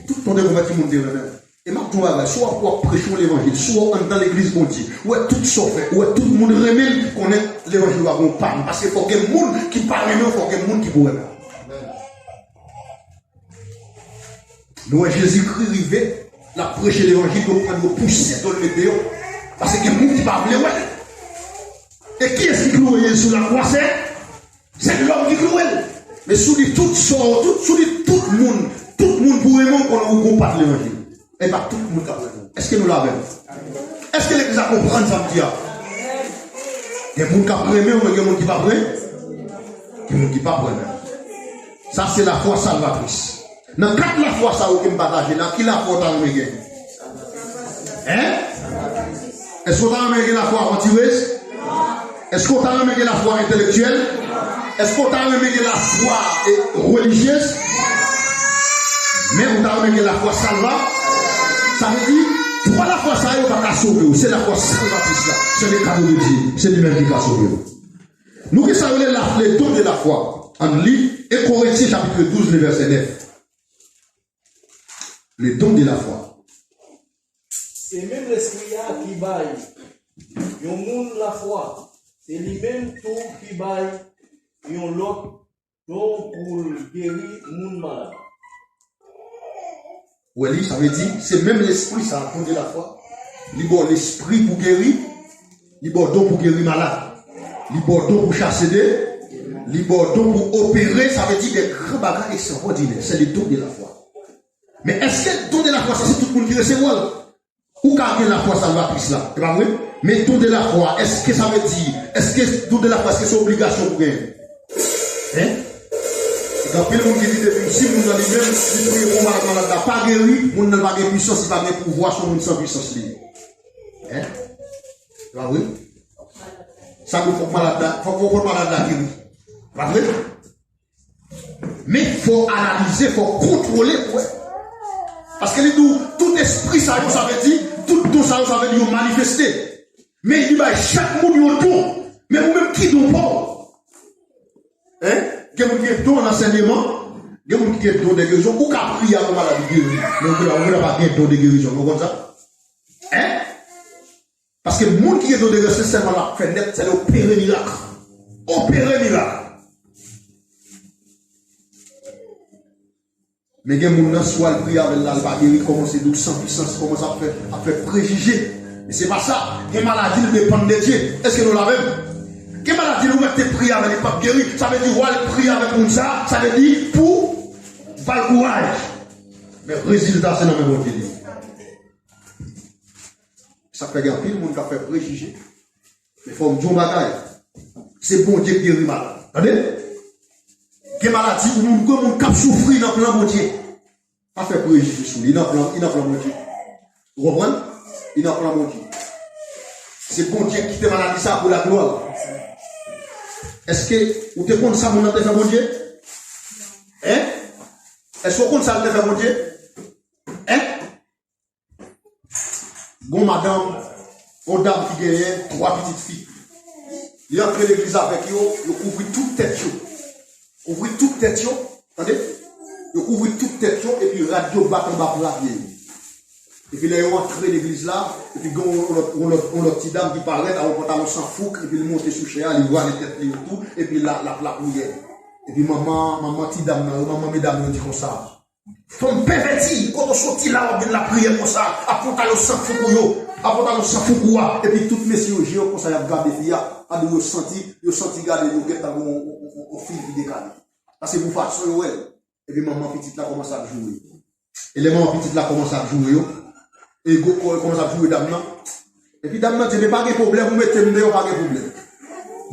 Tout moun te konvèti, moun te renmen w. E m ap di w yon bagay, si w ap, w ap preche yon levanjil, si w anndan legliz Bondye, ou wè tout sa w fè, ou wè tout moun renmen l, konnen levanjil ou a gon pàn, paske fòk gen moun ki pa renmen w, fòk gen moun ki pou renmen w. Nou wè Jezikri rive, L ap preche levanjil, yo pran yo pouse, yo met deyò. Paske gen moun ki pa vle wè l. E kiyès ki kloure Jezi sou lakwa? Se, se lòm ki kloure l. Men si w li tout sò, tout, si w li tout moun, tout moun pou renmen w, konnen ou gon pat levanjil. E pa tout moun k ap renmen w. Èske nou la avè m? Èske legliz la konprann sa m di a? Gen moun k ap renmen w, men gen moun ki p ap renmen. Gen moun ki p ap renmen w. Sa se lafwa salvatris. Nan kat lafwa sa yo ke m pataje la, ki lafwa w ta renmen gen? Hein? Èske w ta renmen gen lafwa avantirez? Èske w ta renmen gen lafwa entelektyèl? Èske w ta renmen gen lafwa, e, relijyez? Men ou ta renmen gen lafwa salva? Sa vle di, twa lafwa sa yo pa ka sove w. Se lafwa salvatris la. C'est le cadeau de Dieu. Se li menm ki ka sove w. Nou gen sa yo rele la, le don de la foi. Ann li, en Korentyen chapit douz, le vèsè nèf. Le don de la foi. Se menm Lespri a ki bay yon moun lafwa, se li menm tou ki bay yon lòt don pou l geri moun malad. Ou wè li, sa vle di, se menm Lespri sa, don de la foi. Li ba w lespri pou geri, li ba w don pou geri malad, li ba w don pou chase de, li ba w don pou opere, sa vle di de gran bagay ekstraòdinè. Se le don de la foi. Men èske don de la foi sa se tout moun ki resevwa l? Ou ka gen lafwa salvatris la, e pa vre? Men don de la foi, èske sa vle di, èske don de la foi, èske se obligasyon pou genyen? Hein? Gen anpil moun ki di depi si moun nan li menm, li priye pou malad, malad la pa geri, moun nan pa gen pwisans, li pa gen pouvwa, se yon moun san pwisans li ye. Hein? E pa vre? Sa vle fòk malad la, fòk, fòk malad la geri. E pa vre? Men fò w analize, fò w kontwole pou wè. Paske li di w, tout espri sa yo, sa vle di, tout don sa yo, sa vle di yo manifeste. Men li bay chak moun yon don. Men ou menm, ki don pa w? Hein? Gen moun ki gen don an ansèyman, gen moun ki gen don de gerizon. Ou ka priye a yon maladi geri, men ou genlè, ou genlè pa gen don de gerizon. Nou konn sa? Hein? Paske moun ki gen don de gerizon, se sèlman l ap fè nèt, se l opere mirak. Opere mirak. Men gen moun nan, si w al priye avè l la, l pa geri, kòmanse di w san pwisans, kòmanse ap fè, ap fè prejije. Men se pa sa. Gen maladi, l depann de Dye. Èske nou la avè m? Gen maladi, l ou mèt te priye avè l, li p ap geri. Sa vle di, w al priye avèk moun sa, sa vle di pou ba l kouraj. Men rezilta, se nan men Bondye li ye. Sa k fè gen anpil moun k ap fè prejije. Men fò m di w yon bagay. Se Bondye k geri malad. Tande? Gen maladi pou moun, gen moun k ap soufri nan plan Bondye. Pa fè prejije sou li, li nan plan, li nan plan Bondye. Ou konprann? Li nan plan Bondye. Se Bondye k kite maladi sa pou laglwa l. Èske ou te konn sa moun nan te fè Bondye? Hein? Èske w konn sa l te fè Bondye? Hein? Gon madanm, gon dam ki genyen twa pitit fi. Li antre legliz avèk yo, yo kouvri tout tèt yo. Kouvri tout tèt yo, tande? Yo kouvri tout tèt yo, epi rad yo bat anba pla pye yo. Epi lè yo antre legliz la, epi gen yon lòt, yon lòt, yon lòt ti dam ki parèt ak yon pantalon san fouk, epi li monte sou chè a, li vwale tèt li tou, epi l ap, l ap lapriyè. Epi manman, manman ti dam nan, manman medam yo di konsa, Fanm pèvèti, kote w soti la, w ap vin lapriyè konsa, ak pantalon san fouk ou yo, ak pantalon san fouk ou a, epi tout mesye yo, je yo konsa, y ap gade fi a, gade yo santi, yo santi gade yo gentan gon on, on, on, on fil ki dekale. Paske pou fason yo wè l, epi manman pitit la kòmanse ap joure. E lè manman pitit la kòmanse ap joure yo, e gwo kò yo kòmanse ap joure dam nan, epi dam nan di, men pa gen pwoblèm, ou mete m deyò, pa gen pwoblèm.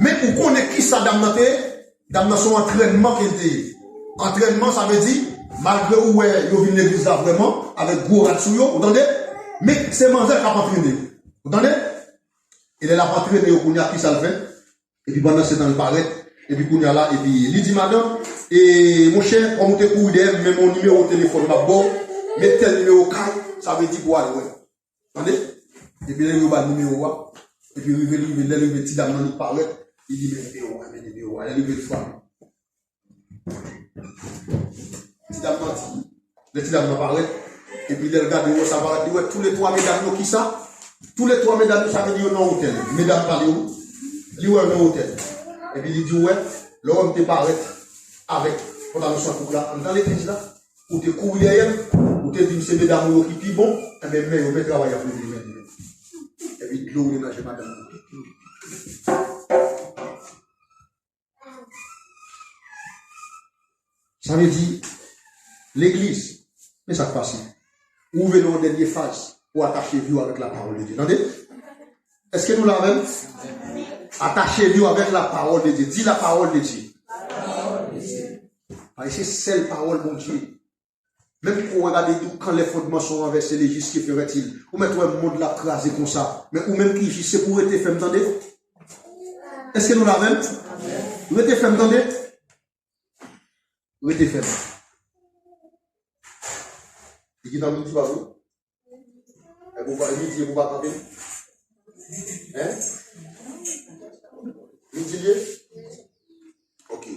Men ou konnen kisa dam nan te ye? Dam nan se yon antrènman ke l te ye. Antrènman, sa vle di, malgre ou wè yo vin legliz la vrèman, avèk gwo rad sou yo, ou tande? Men se manzè k ap antrene yo. Ou tande? E lè l ap antrene yo, kounye a, kisa l fè? Epi pandan se tan, l parèt. Epi kounye a la, epi li di, madanm, e, monchè, kòm ou te kouri dèyè m, men m yon nimewo telefòn m ap ba w, men tèl nimewo kay, sa vle di pou w al wè. Tande? Epi lè yo ba l nimewo a, epi rive, li rive, lè l rive, ti dam nan li parèt, li di, men nimewo a, men nimewo a. Lè l rive, li frape. Ti dam nan di, lè ti dam nan parèt, epi lè l gade, wè sa parèt, li wè toulètwa medam yo, kisa? Toulètwa medam yo, sa vle di yo nan otèl. Medam pa li yo, li wè yo nan otèl. Epi li di, wè, lè w wè m te parèt avèk pantalon san fouk la, anndan legliz la, ou te kouri dèyè m, ou Ou te di m se medam ou yo ki pi bon, enben men yo, men travay y ap regle men yo. Epi dlo woule nan je madanm ou. Sa vle di, legliz, men sa k pase. Ou rive nan yon dènye faz pou atache vi w avèk lapawòl de Dye. Tande? Èske nou la avè m? Atache vi w avèk lapawòl de Dye. Di lapawòl de Dye. Paske se sèl pawòl Bondye. Menm kou w gade di w kan lè fondman son ranvèse, le jis ke fera-t-il? Ou mèt wè mond la ap kraze konsa. Men ou menm ki jis, se pou w rete fèm, tande. Èske nou la avè m? Rete fèm, tande. Rete fèm. Li gentan midi pa vre? E pou pa, midi e pou pa kanpe? Hein? Midi li ye? Ok.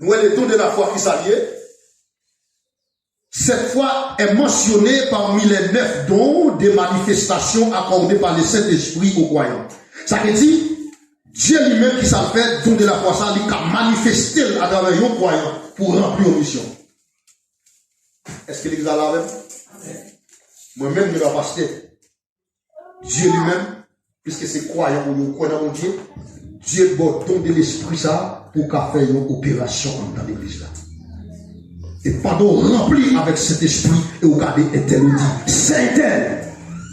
Nou wè le don de la foi ki sa l ye? Cette foi est mentionnée parmi les neuf dons de manifestation accordés par le Saint-Esprit aux croyants. Sa vle di, Dye li menm ki sa l fè, don de la foi sa, li ka manifeste l atravè yon kwayan pou ranpli yon misyon. Èske legliz la la avè m? Mwen menm, mwen pa pastè. Dye li menm, piske se kwayan ou yo kwè nan Bondye, Dye ba w don de lespri sa pou w ka fè yon operasyon anndan legliz la. E pandan w ranpli avèk Sentespri e w gade entèl ou di, Sentèl,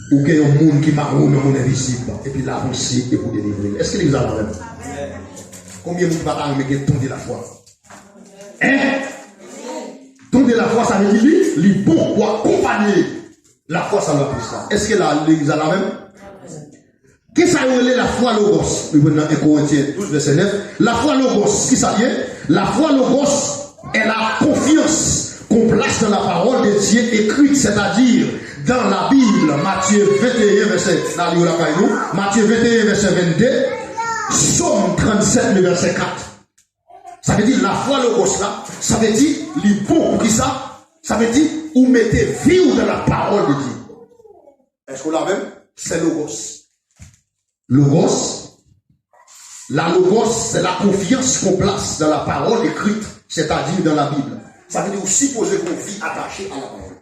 ou gen yon moun ki mare w nan mond envizib, epi l avanse e pou delivre l. Èske legliz la la menm? Konbyen moun ki pa ta renmen gen don de lafwa? Hein? Don de lafwa, sa vle di li, li bon pou akonpanye lafwa sa nan Kris la. Èske la, legliz la la menm? Kisa yo rele lafwa logos? Nou jwenn nan en Korentyen douz, vèsè nèf. Lafwa logos, kisa l ye? Lafwa logos est la confiance qu'on place dans la parole de Dieu écrite, c'est-à-dire dans la Bible. Matye venteyen, vèsè, n a li yo lakay nou. Matye venteyen, vèsè vennde. Sòm trannsèt, le vèsè kat. Sa vle di lafwa logos la, sa vle di li bon pou kisa? Sa vle di ou mete vi w dans la parole de Dieu. Èske w la avè m? Se logos. Logos. La logos, c'est la confiance qu'on place dans la parole écrite, c'est-à-dire dans la Bible. Sa vle di ou sipoze gen yon vi atache a lapawòl.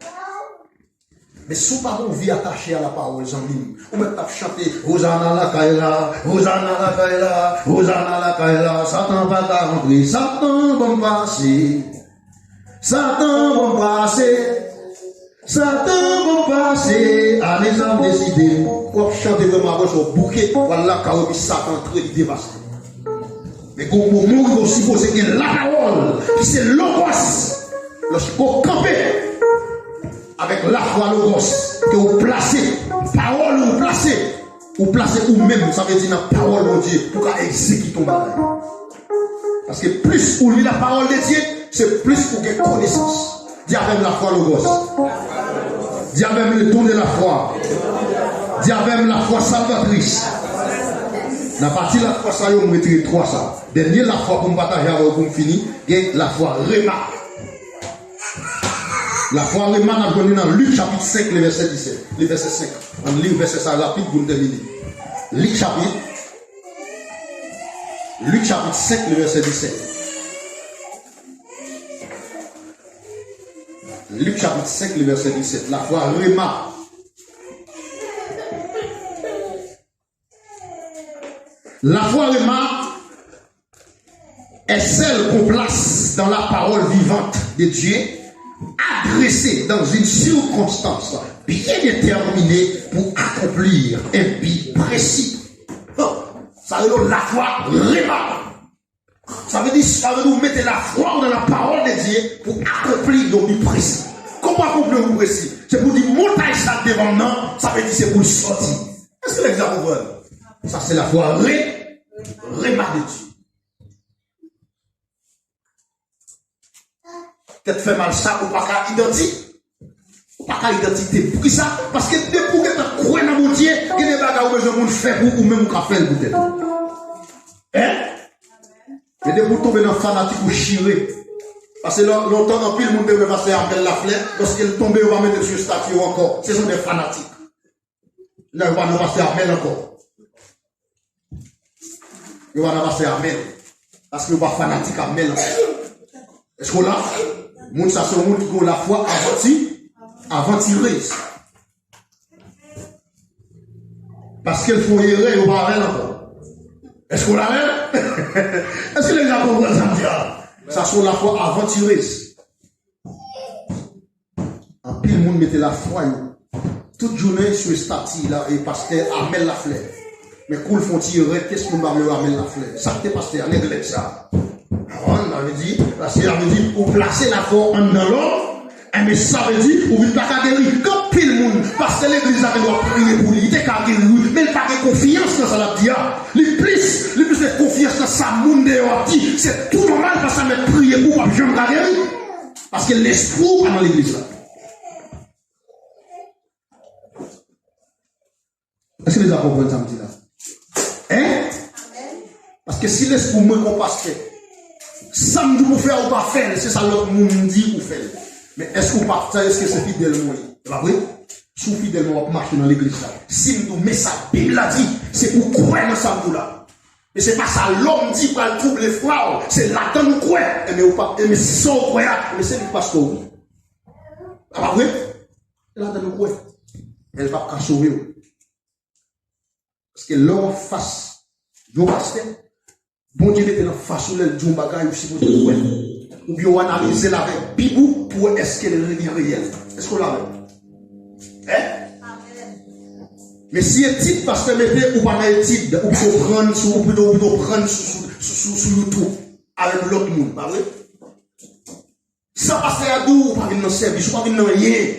Men si w pa gen yon vi atache a lapawòl, zanmi m, ou mèt ap chante, Hozana lakay la, Hozana lakay la, Hozana lakay la, Satan pa ka rantre, Satan ban m pase. Satan ban m pase. Satan ban m pase. Ale sa m deside. W ap chante vrèman apre sa w bouke, w al lakay ou epi Satan antre, li devase. Men gen yon moman ou sipoze gen lapawòl, ki se logos. Lòske w kanpe avèk lafwa logos, ke w plase, pawòl ou plase, ou plase ou menm, sa vle di nan pawòl Bondye, pou ka egzekite yon bagay. Paske plis ou li la parole de Dieu, se plis ou gen konesans. Di avè m lafwa logos. Di avè m le don de la foi. Di avè m lafwa salvatris. Nan pati lafwa sa yo, m retire twa sa. Dènye lafwa pou m pataje avè w pou m fini, gen lafwa rema. Lafwa rema, n ap jwenn li nan Lik chapit senk, le vèsè disèt, le vèsè senk. Ann li vèsè sa rapid pou n tèmine. Lik chapit, Lik chapit senk, le vèsè disèt. Lik chapit senk, le vèsè disèt. Lafwa rema. Lafwa rema est celle qu'on place dans la parole vivante de Dieu, adressée dans une circonstance bien déterminée pour accomplir un but précis. Bon, sa rele lafwa rema. Sa vle di, sa vle di ou mete lafwa ou nan la parole de Dieu pou akonpli yon bi presi. Kòman akonpli yon bi presi? Se pou di montay sa devan m nan, sa vle di se pou l sòti. Èske legliz la konprann? Sa se lafwa re, rema de Dieu. Tèt fè mal sa, ou pa ka idanti. Ou pa ka idanti te. Poukisa? Paske depi ou gentan kwè nan Bondye, gen de bagay ou bezwen moun fè pou ou, ou menm ou ka fè l pou tèt ou. Hein? Men depi ou tonbe nan fanatik ou chire. Paske lon-, lontan anpil moun te renmen pastè Amel Laflè, lòske l tonbe yo pa mete l sou estati yo ankò. Se son de fanatik. Lè yo pa nan pastè Amel ankò. Yo pa nan pastè Amel. Paske yo pa fanatik Amel ankò. Èske w la? Moun sa se yon moun ki gen lafwa avanti avantirez. Paske l fè yon erè, yo pa avè l ankò. Èske w la avè m? Èske legliz la konprann sa m di a? Sa se yon lafwa avantirez. Anpil moun mete lafwa yo tout jounen sou estati la, e pastè Amel Laflè. Men kou l fè yon ti erè, kès moun pa vle wè Amel Laflè? Sa k te pastè a, nèg lèd sa. Konprann? Sa vle di, pastè a vle di, ou plase lafwa w anndan lòm, enben sa vle di, ou vin pa ka geri. Gen anpil moun, pastè legliz la gen dwa priye pou li, li te ka geri, wi, men l pa gen konfyans nan sa l ap di a. Li plis, li plis gen konfyans nan sa moun deyò ap di. Se tou nòmal, pastè a mèt priye pou ou, w ap janm ka geri. Paske lespri w pa nan legliz la. Èske nou deja konprann sa m di la? Hein? Paske si lespri w manke yon pastè, sa m di w pou fè a, ou pa fè l, se sa lòt moun di ou fè l. Men èske w pastè, èske se fidèl mwen ye? E pa vre? Si w fidèl mwen, w ap mache nan legliz la. Si m di w, men sa Bib la di, se pou w kwè nan sa m di w la. Men se pa sa lòm di pral twouble fwa w, se ladann ou kwè. Enben, ou pa, enben, sa w kwè a, enben, se li k pastè w. E pa vre? Se ladann ou kwè. Men l p ap ka sove w. Paske lè w anfas yon pastè, Bondye mete l anfas ou, lè l di yon bagay, ou sipoze kwè l. Oubyen w analize l avèk Bib ou pou w wè èske l re-, li reyèl. Èske w la avè m? Hein? Men si etid pastè mete, ou pa nan etid, ou pito pran sou, ou pito, ou pito pran sou, sou, sou, sou, sou YouTube avèk lòt moun, pa vre? Sa pastè a di w, ou pa vin nan sèvis, ou pa vin nan anyen.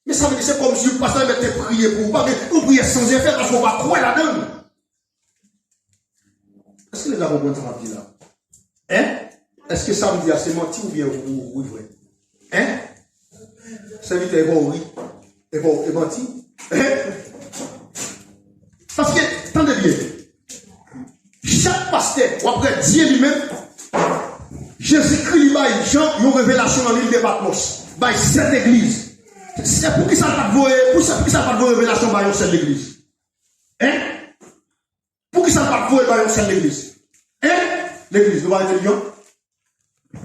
Men sa vle di, se kòmsi pastè a mèt te priye pou ou, ou pa vin, yon priyè san efè paske ou pa kwè ladan l. Èske nou deja konprann sa m ap di la? Hein? Èske sa m di a se manti oubyen wi, wi, vre? Hein? Sèvitè, e pa w ri? E pa w, e manti? Hein? Paske, tande byen. Chak pastè, w ap wè Dye li menm, Jezikri li bay Jan yon revelasyon nan lil de Patmòs, bay sèt legliz. Se poukisa l pa t voye, pou sa, poukisa l pa t voye revelasyon bay yon sèl legliz? Hein? Poukisa l pa t voye l bay yon sèl legliz? Hein? Legliz, nou pa entèlijan?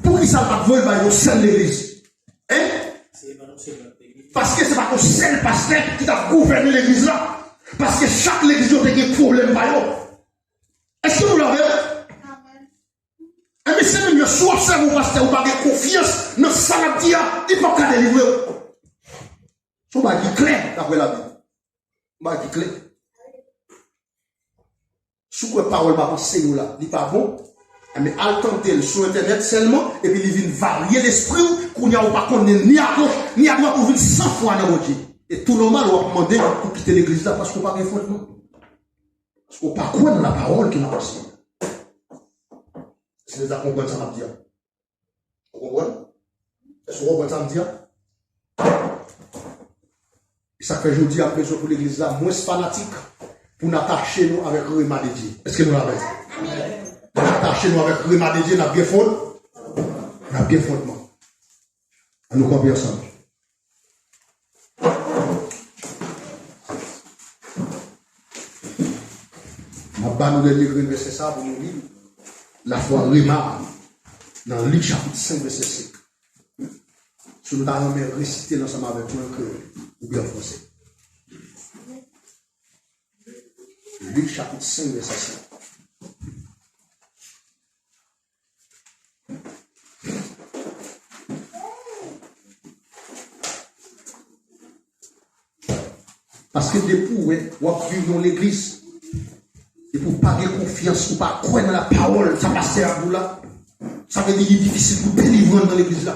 Poukisa l pa t voye l bay yon sèl legliz? Hein? Paske se pa t yon sèl pastè ki t ap gouvène legliz la. Paske chak legliz yo te gen pwoblèm pa yo. Èske nou la avè m? Enben, se menm jan, si w obsève yon pastè, ou pa gen konfyans nan sa l ap di a, li p ap ka delivre w. Se yon bagay ki klè, daprè Labib. Yon bagay ki klè. Si w kwè pawòl m ap anseye w la, li pa bon, enben, al tande l sou entènèt sèlman, epi li vin varye lespri w, kounye a ou pa konnen ni agoch, ni adwat, ou vin san fwa nan Bondye. E tou nòmal, w ap mande pou kite legliz la, paske w pa gen fondman. Paske w pa kwè nan lapawòl ke n ap anseye. Èske w deja konprann sa m ap di a? Ou konprann? Èske w konprann sa m di a? E sa k fè jodi a, m bezwen pou legliz la mwens fanatik, pou n atache nou avèk rema de Dye. Èske nou la avè m? Pou n atache nou avèk rema de Dye, n ap gen fond-, n ap gen fondman. Ann nou kanpe ansanm. M ap ba nou dènye grenn vèsè sa pou nou li l. Lafwa rema nan Lik chapit senk vèsè senk. Si nou ta renmen resite l ansanm avèk mwen an kreyòl oubyen an fransè. Lik chapit senk vèsè senk. Paske depi w wè w ap viv yon legliz, depi w pa gen konfyans, ou pa kwè nan lapawòl, sa pastè a ap di w la, sa vle di li difisil pou delivrans nan legliz la.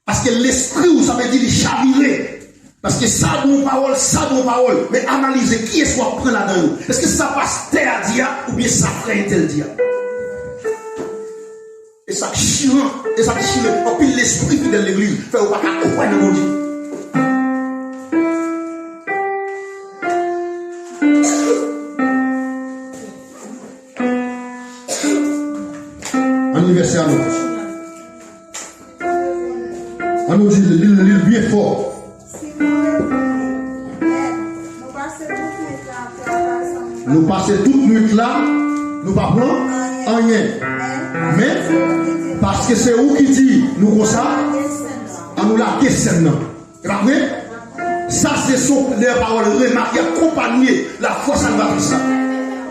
Paske lespri w, sa vle di li chavire. Paske sa bon pawòl, sa bon pawòl. Men analize kiyès w ap pran ladan yo. Èske sa pastè a di a, oubyen sa frè entèl di a? E sa k chiran, e sa k chire anpil lespri fidèl legliz, fè yo pa ka kwè nan Bondye. Ann li vèsè a non. Ann nou di li, li, li byen fò. Siman reponn li, Mèt, nou pase tout nwit la ap travay san nou pa pran anyen. Nou pase tout nwit la, nou pa pran anyen. Men, men, paske se ou ki di nou konsa, ann nou lage sèn nan. Pa vre? Sa se son dèyè pawòl rema ki akonpanye lafwa salvatris la.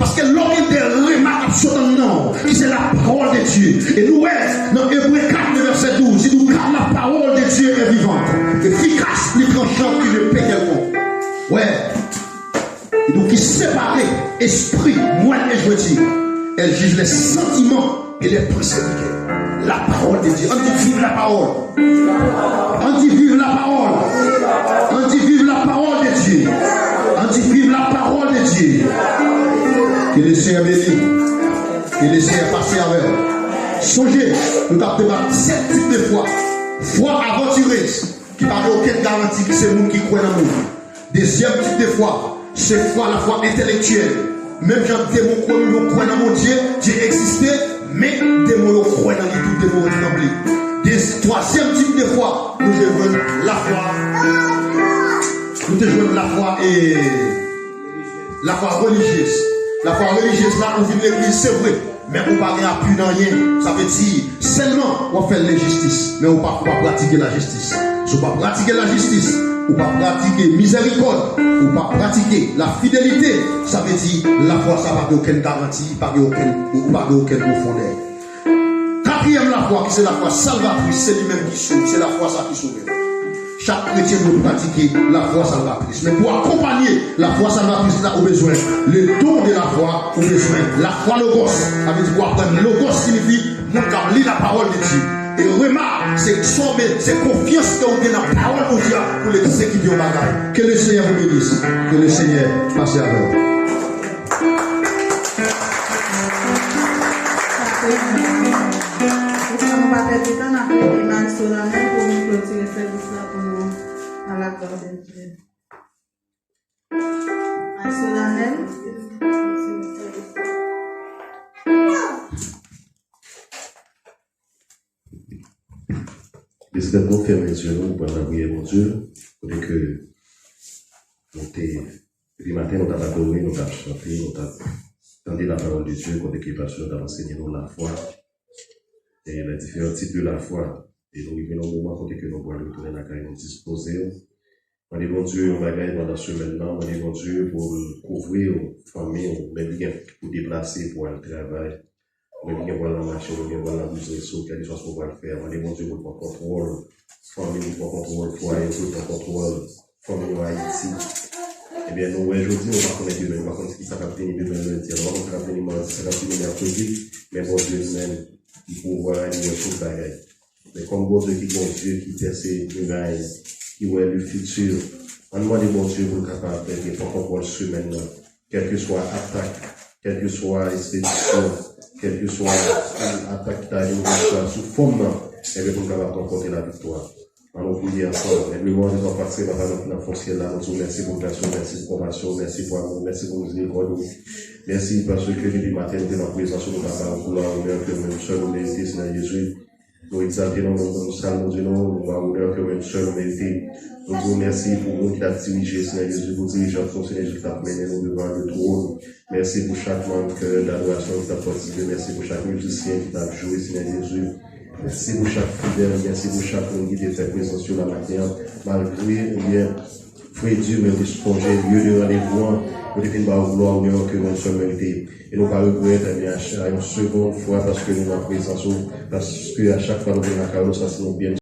Paske lè w gen dèyè rema k ap sot anndan w, ki se la parole de Dieu. E nou wè nan Ebre kat, le vèsè douz, li di w, car la parole de Dieu est vivante, efficace, plus tranchante qu'une épée quelconque. Wè. Li di w, qui sépare esprit, moelle et jointure. Elle juge les sentiments et les pensées du cœur. La parole de Dieu. Ann di viv la parole. Ann di viv la parole. Ann di viv la parole de Dieu. Ann di viv la parole de Dieu. Que le Seigneur bénisse. Que le Seigneur passe avec vous. Sonje, nou t ap debat sèt tip de fwa. Fwa avantirez, ki pa gen okenn garanti, ki se moun ki kwè nan moun. Dezyèm tip de fwa, se fwa, lafwa entèlektyèl. Menm jan demon kwè, yo kwè nan Bondye, Dye egziste, men demon yo kwè nan li tou, demon yo tranble. De, twazyèm tip de fwa, nou jwenn lafwa, nou te jwenn lafwa e lafwa relijyez. Lafwa relijyez la, ou vin legliz, se vre. Men ou pa gen apui nan anyen, sa vle di sèlman w ap fè lenjistis, men ou pa, ou pa pratike lajistis. Si w pa pratike lajistis, ou pa pratike mizèrikòd, ou pa pratike lafidelite, sa vle di lafwa sa pa gen okenn garanti, pa gen okenn, ou pa gen okenn pwofondè. Katriyèm lafwa, ki se lafwa salvatris, se li menm ki sove, se lafwa sa ki sove. Chak kretyen dwe pratike lafwa salvatris. Men pou akonpanye lafwa salvatris la, ou bezwen le don de la foi, ou bezwen lafwa logos. Sa vle di pou aprann logos siyifi moun k ap li la parole de Dieu. E rema, se sòbe, se konfyans ke ou gen nan pawòl Bondye a pou l egzekite yon bagay. Que le Seigneur vous bénisse. Que le Seigneur passe avec vous. Pou nou pa pèdi tan, n ap rele Marc Solanel pou vin klotire sèvis la pou nou. À la gloire de Dieu. Marc Solanel. Mesye, nou fèmen zye nou, nou pral lapriyè Bondye, kote ke nou te, depi maten, nou t ap adore, nou t ap chante, nou t ap tande la parole de Dieu, kote ke pastè nou t ap ansenye nou lafwa, e les différents types de la foi. E nou rive nan moman kote ke nou pral retounen lakay nou, dispoze w. Mande Bondye yon bagay pandan semèn nan, mande Bondye pou l kouvri w, fanmi w, menm ki gen pou deplase, pou al travay, menm ki gen pou al nan mache, menm ki gen pou al nan biznis ou, kèlkeswa sa w pral fè a, mande Bondye pou l pran kontwòl fanmi w, pran kontwòl fwaye w, pou l pran kontwòl fanmi w Ayiti. Ebyen, nou wè jodi, nou pa konnen demen, nou pa konnen ki sa k ap vini demen lendi, nou pa konnen sa k ap vini madi, sa k ap vini mèkredi, men Bondye li menm, li pouvwa, li wè tout bagay. Men kòm Bondye ki gen yon zye ki pèse miray, ki wè le futur, ann mande Bondye pou l kapab, ebyen, pran kontwòl semèn nan. Kèlkeswa atak, kèlkeswa espedisyon, kèlkeswa atak ki ta vin kèlkeswa sou fòm nan, ebyen, pou n kapab ranpòte laviktwa. Ann nou priye ansanm. Èt louanj e glwa pou Papa nou ki nan fon syèl la, nou di w mèsi pou gras ou, mèsi pou konpasyon ou, mèsi pou amou w, mèsi pou mizerikòd ou. Mèsi paske depi maten nou te nan prezans ou, nou ka ba w glwa, onè ke ou menm sèl ou merite, Senyè Jezi. Nou egzalte non, nou, nou salye non, nou ba w onè ke ou menm sèl ou merite. Nou di w mèsi pou moun ki t ap dirije, Senyè Jezi, pou dirijant nou, Senyè Jezi, ki t ap mennen nou devan le twòn. Mèsi pou chak manm kè dadorasyon ki t ap patisipe. Mèsi pou chak mizisyen ki t ap jwe, Senyè Jezi. Mèsi pou chak fidèl, mèsi pou chak moun ki te fè prezans yo la maten an. Malgre, ebyen, fredi, men yo te sonje lye de randevou an, yo te vin ba w glwa, onè ke ou menm sèl merite. E nou pa regrèt, ebyen, a ch-, a yon segonn fwa, paske nou nan prezans ou, paske a chak fwa nou vin lakay ou, nou santi nou byen.